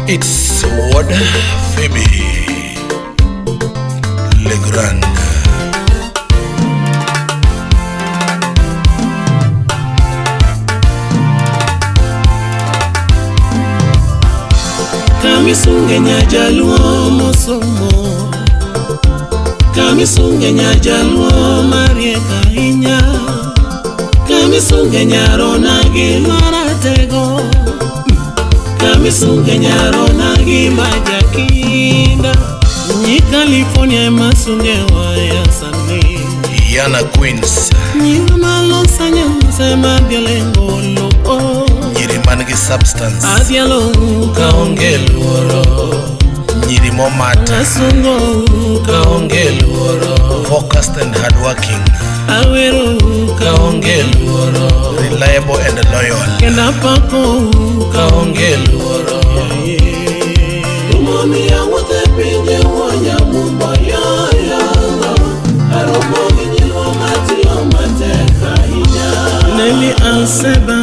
It's Ward Phoebe Legrand. Kamisunge nyajaluo mosomo, kamisunge nyajaluo mariek ahinya, kamisunge nyaronagi maratego, kamisunge nyaronagi majakinda. Nyi California ema sunge waya sani. Yana Queens. Nyiri malosa nyanza ema dhialo ngolo. Oh. Nyiri man gi substance. Adhialo kaonge luoro. Nyiri momata. Asungo kaonge luoro. Focused and hardworking. Awero kaonge luoro. Reliable and loyal. Kendo apako kaonge luoro. Omiyo awuotho e pinje wuonya mumbo yoyo. Aromo gi nyilwa matiyo matek ahinya. Nelly Alseba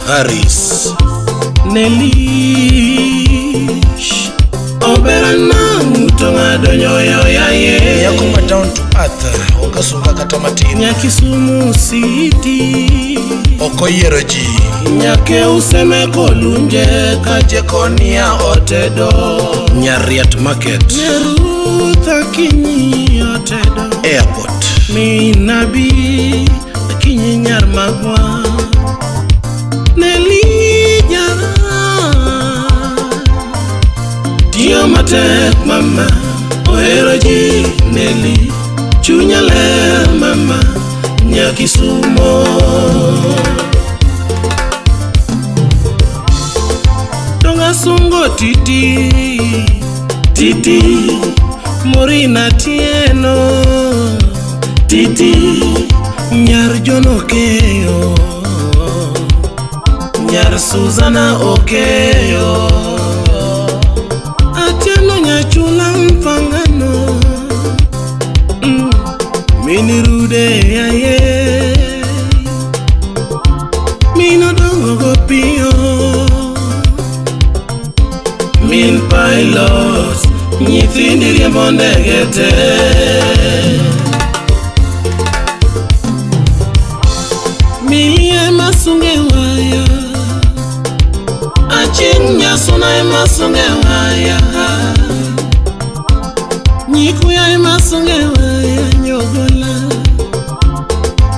Harris. Nelly Oberana to ng'ado nyoyo yaye. Nyako ma down to earth. Onge sunga kata matin. Nyakisumu City. Ok oyiero ji. Nyake useme kolunje kajekonia otedo. Nyariat Market. Nyaruth Akinyi otedo. Airport. Minabi Akinyi nyar magwa. Nelly jara. Tiyo matek mama ohero ji Nelly. Chunya ler mama Nyakisumo. Donga sungo titi titi Morina Tieno titi Nyar John Okeyo Nyar Suzana Okeyo Atieno nyachula mfangano Minirude yaye Minodongo go piyo Min pilot nyithindi riembo ndege te. Mili ema sunge waya Achieng' nyasuna ema sunge waya Nyikuya ema sunge waya nyogola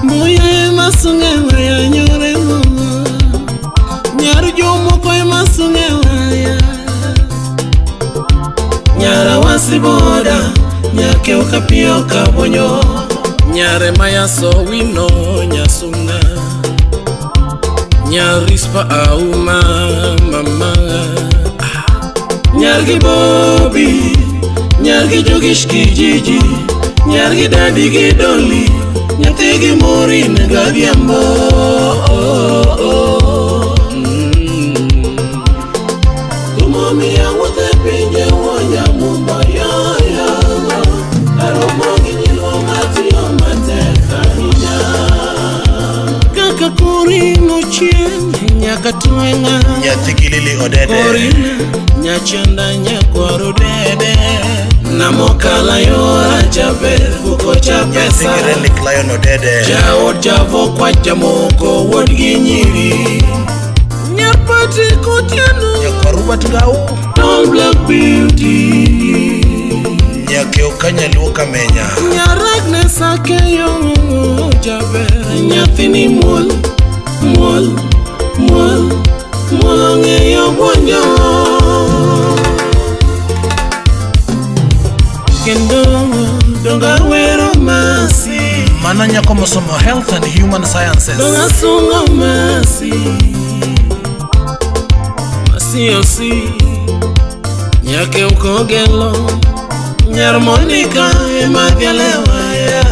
Mbuya ema sunge waya nyore mama Nyar jomoko ema sunge waya Nyara wasiboda nyake okapiyo kabonyo Nyare mayaso wino nyasunga Nyarispa auma mama Nyargi Bobby Nyargi Jogish kijiji Nyargi Dadi gi Dolly Nyathigi Maureen Gadhiambo oh, oh. Tumomiyo awuotho e pinje wuonya mumbo yoyo. Aromo gi nyilwa matiyo matek ahinya. Kaka korino chien nyaka tweng'a. Nyathi gi Lily Odede. Korina nyachanda nyakwaro dede. Namokala yora jaber bukocha Nyathi pesa. gi Relic Lion Odede. Jaod javokwa jamoko wuod gi nyiri. Nyar Patrick Otieno. Nyakwar Robert Gau. Tall black beauty. Nyakeo Kanyaluo Kamenya. Nyar Agnes Akeyo jaber. Nyathini muol, muol, muol, muol ong'eyo buonjo. Kendo donga wero masi. Mano nyako mosomo Health and Human Sciences. Donga sungo masi. Masi osi. Nyake ukogelo. Nyar Monica ema dhiale waya.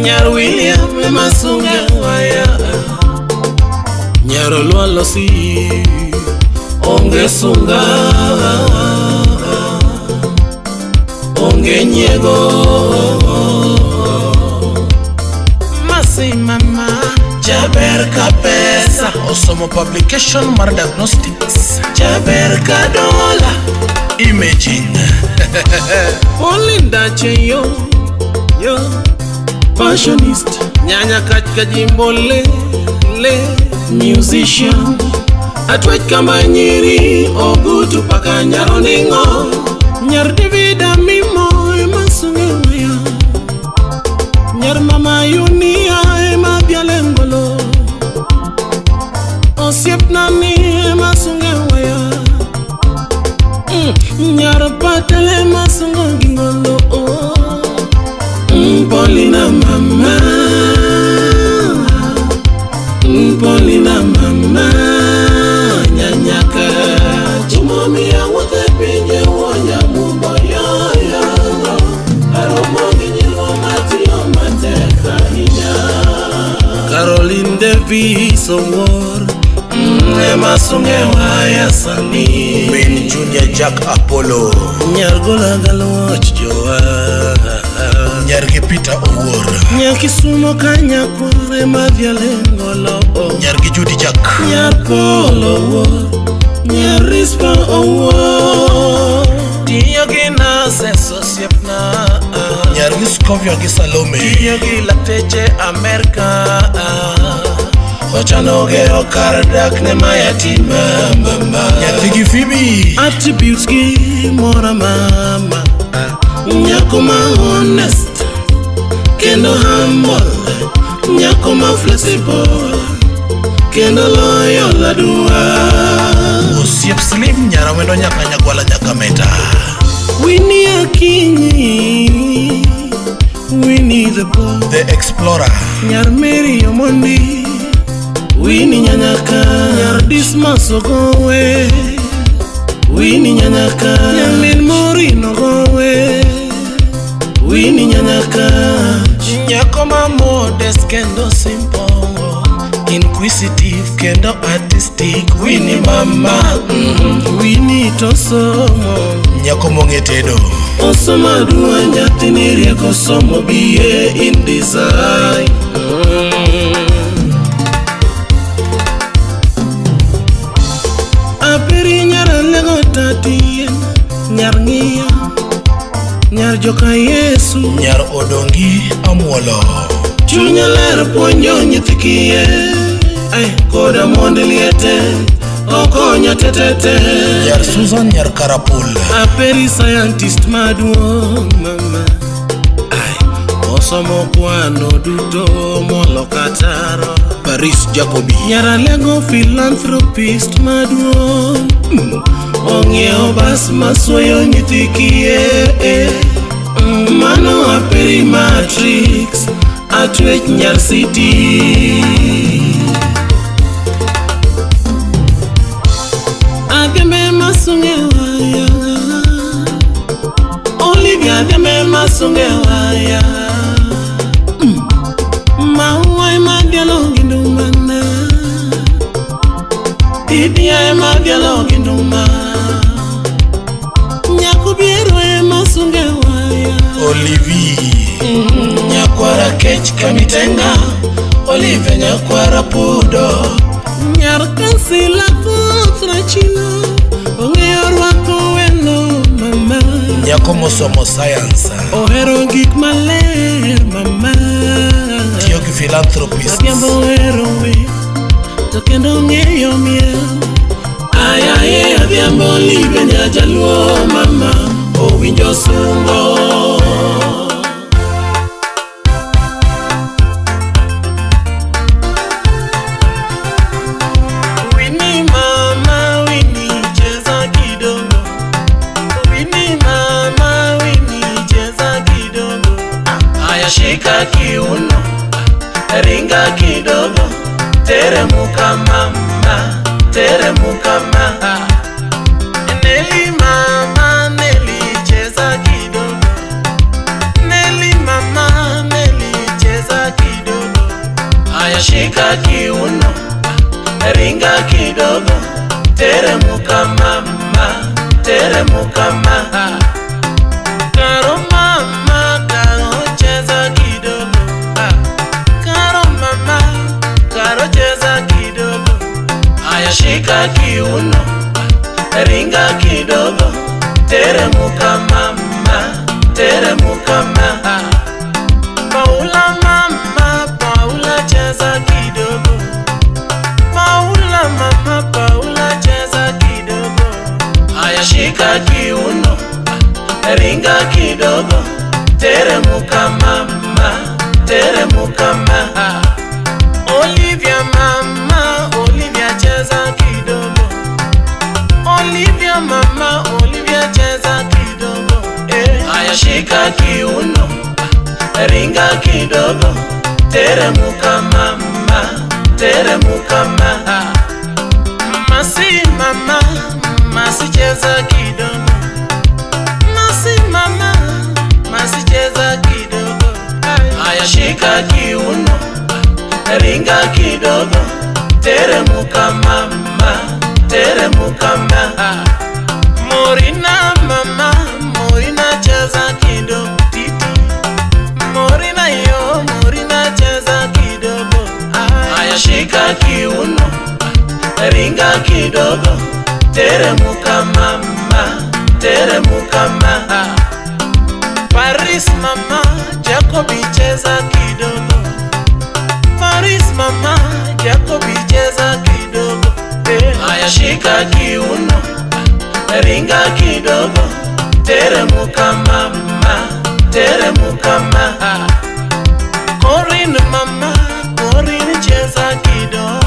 Nyar William ema sunge waya. Nyar Olwalo si onge sunga. Onge nyiego. Masi mama. Jaber ka pesa. Osomo publication mar diagnostics. Jaber ka dola. Imaging. Olinda Cheyo yo. Fashionist. Nyanya kach kajimbo le le. Musician. Atwech kama nyiri ogutu paka nyaroningo. Nyar David Amimo ema sunge waya. Nyar mama Yunia ema bialengolo. Osiepna ni ema sunge waya. Nyar patele ema sungo gingolo. Paulina mama, Paulina mama, nyanyaka. Tumomi awuothe pinje wuonya mumbo yoyo. Aromo gi nyilwo matiyo matek ahinya. Caroline Davis Owuor ema sunge waya sani. Min Junior Jack Apollo. Nyar gola galuoch jowa. Nyar gi Peter Owuor. Nyar Kisumo ka nyakwar ema dhialengolo. Nyar gi Judy Jack. Nyar Paul Owuor, Nyar Rispa Owuor. Tiyo gi nurses osiepna. Nyar gi Scovia gi Salome. Tiyo gi lakteche Amerka. Ochano gero kar dak ne mayatima mama. Nyathi gi Phoebe. Attributes gi mora mama. Nyako ma honest kendo humble. Nyako ma flexible kendo loyal aduwa. Osiep Slim nyara wendo nyaka nyagwala nyaka meta. Winnie Akinyi, Winnie the Pooh. The Explorer. Nyar Mary Omondi, Winnie Nyanyaka. Nyar Dismas Ogowe, Winnie Nyanyaka. Nyamin Maureen Ogowe, Winnie Nyanyaka. Nyako ma modest kendo simple, inquisitive kendo artistic. Winnie mama, Winnie to somo. Nyako mong'e tedo. Osomo aduwa nyathini rieko somo BA in design. Aperi nyar alego tatien, nyar ng'iya, nyar joka Yesu. Nyar Odongi Amuolo. Chunya ler puonjo nyithi kiye, ai koda mond liete, okonya tetete. Nyar Susan nyar Karapul. Aperi scientist maduong' mama. Ai, osomo kwano duto molo kataro. Paris Jacobi. Nyar Alego philanthropist maduong'. Ong'iewo bas masuoyo nyithi kiye. Mano Aperi matrix, atwech nyar city. Adhiambe masunge waya, Olivia adhiambe masunge waya. Maua ema dhialo gi ndumana, Didia ema dhialo gi nduma. Nyako biero ema sunge waya. Olivie. Nyakwara kech kamitenga, Olivia nyakwara pudo. Nyar kansila koth rachilo, ong'eyo rwako welo mama. Nyako mosomo science. Ohero gik maler mama. Tiyo gi philanthropist. Adhiambo ohero wer, to kendo ong'eyo miel. Ayaye Adhiambo Olivia nyajaluo mama, owinjo sungo. Winnie mama, Winnie cheza kidogo. Winnie mama, Winnie cheza kidogo. Aya shika kiuno, ringa kidogo. Teremuka mama, teremuka mama. Nelly mama, Nelly cheza kidogo. Nelly mama, Nelly cheza kidogo. Aya shika kiuno, ringa kidogo. Teremuka mama, teremuka mama. Karo mama, karo cheza kidogo. Karo mama, karo Haya shika kiuno, ringa kidogo, teremuka mama, teremuka mama. Paula mama, Paula cheza kidogo. Paula mama, Paula cheza kidogo. Haya shika kiuno, ringa kidogo, teremuka mama, teremuka mama. Olivia mama, Olivia cheza kidogo. Olivia mama, Olivia cheza kidogo. Eh. Haya shika kiuno, ringa kidogo, teremuka mama, teremuka mama. Masi mama, Masi cheza kidogo. Masi mama, Masi cheza kidogo. Haya shika kiuno, ringa kidogo, teremuka mama, teremuka mama. Morina mama, Morina cheza kidogo. Titi. Morina yo, Morina cheza kidogo. Haya shika kiuno, ringa kidogo, teremuka mama, teremuka mama. Paris mama, Jacobi cheza kidogo. Paris mama, Jacobi cheza kidogo. Eh. Haya shika kiuno, ringa kidogo, teremuka mama, teremuka mama. Corinne mama, Corinne cheza kidogo.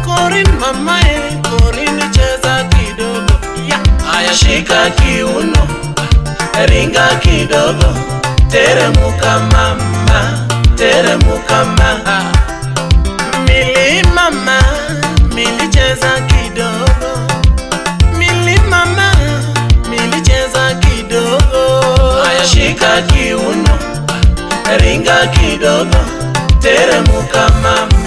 Corinne mama, eh, Corinne cheza kidogo. Ya. Haya shika kiuno, ringa kidogo, teremuka mama, teremuka mama. Mili mama, Mili cheza kidogo. Mili mama, Mili cheza kidogo. Haya shika kiuno, ringa kidogo, teremuka mama.